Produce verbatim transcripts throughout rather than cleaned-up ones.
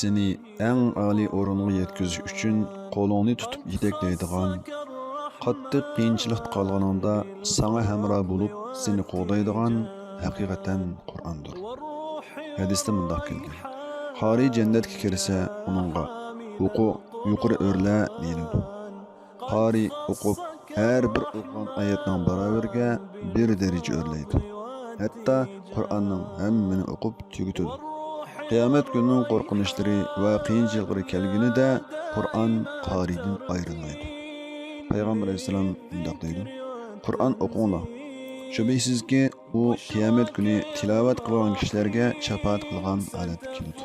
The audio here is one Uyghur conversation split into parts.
سېنى ئەڭ ئالىي ئورۇنغا يەتكۈزۈش ئۈچۈن قولۇڭنى تۇتۇپ يېتەكلەيدىغان، قاتتىق قىيىنچىلىقتا قالغىنىڭدا ساڭا ھەمراھ بولۇپ سېنى قوغدايدىغان ھەقىقەتەن قۇرئاندۇر. ھەدىستە مۇنداق كەلگەن: قارىي جەننەتكە كىرسە، ئۇنىڭغا «ئوقۇ، يۇقىرى ئۆرلە» دېيىلىدۇ. قارىي ئوقۇپ، ھەر بىر ئوقۇغان ئايەتنىڭ باراۋىرىگە بىر دەرىجە ئۆرلەيدۇ. ھەتتا قۇرئاننىڭ ھەممىنى ئوقۇپ تۈگىتىدۇ. قىيامەت كۈنىنىڭ قورقۇنچلىرى ۋە قىيىنچىلىقلىرى كەلگىنىدە، قۇرئان قارىيدىن ئايرىلمايدۇ. پەيغەمبەر ئەلەيھىسسالام مۇنداق دەيدۇ: «قۇرئان ئوقۇڭلار. شۈبھىسىزكى، ئۇ قىيامەت كۈنى تىلاۋەت قىلغان كىشىلەرگە شاپائەت قىلغان ھالەتتە كېلىدۇ.»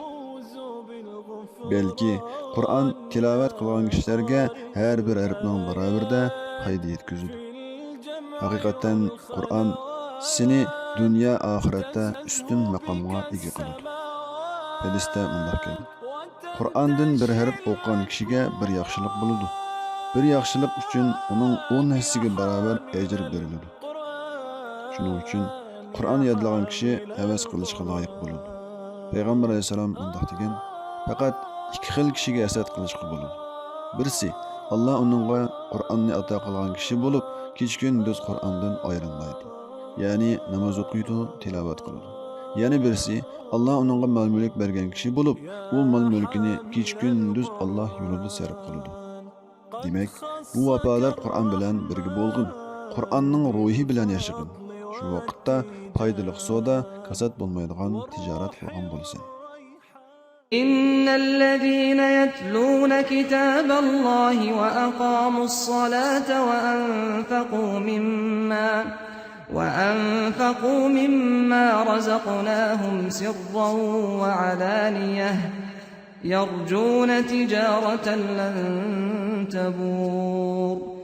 بەلكى قۇرئان تىلاۋەت قىلغان كىشىلەرگە ھەر بىر ھەرپنىڭ باراۋىرىدە پايدا يەتكۈزىدۇ. ھەقىقەتەن، قۇرئان سېنى دۇنيا ئاخىرەتتە ئۈستۈن ماقامغا ئىگە قىلىدۇ. ھەدىستە مۇنداق كەلگەن: «قۇرئاندىن بىر ھەرپ ئوقۇغان كىشىگە بىر ياخشىلىق بولىدۇ. بىر ياخشىلىق ئۈچۈن ئۇنىڭ ئون ھەسسىگە باراۋەر ئەجىر بېرىلىدۇ.» شۇنىڭ ئۈچۈن قۇرئان يادلىغان كىشى ھەۋەس قىلىشقا لايىق بولىدۇ. پەيغەمبەر ئەلەيھىسسالام مۇنداق دېگەن: «پەقەت ئىككى خىل كىشىگە ھەسەت قىلىشقا بولىدۇ. بىرسى، ئاللا ئۇنىڭغا قۇرئاننى ئاتا قىلغان كىشى بولۇپ، كېچە-كۈندۈز قۇرئاندىن ئايرىلمايدۇ. يەنى ناماز ئوقۇيدۇ، تىلاۋەت قىلىدۇ. يەنە بىرسى، ئاللا ئۇنىڭغا مال-مۈلۈك بەرگەن كىشى بولۇپ، ئۇ مال-مۈلكىنى كېچە-كۈندۈز ئاللا يولىدا سەرپ قىلىدۇ.» دېمەك، بۇ ۋاپادار قۇرئان بىلەن بىرگە بولغىن، قۇرئاننىڭ روھى بىلەن ياشىغىن. شۇ ۋاقىتتا پايدىلىق سودا، كاسات بولمايدىغان تىجارەت قىلغان بولىسەن. إن الذين يتلون كتاب الله وأقاموا الصلاة وأنفقوا مما، وأنفقوا مما رزقناهم سرا وعلانية يرجون تجارة لن تبور.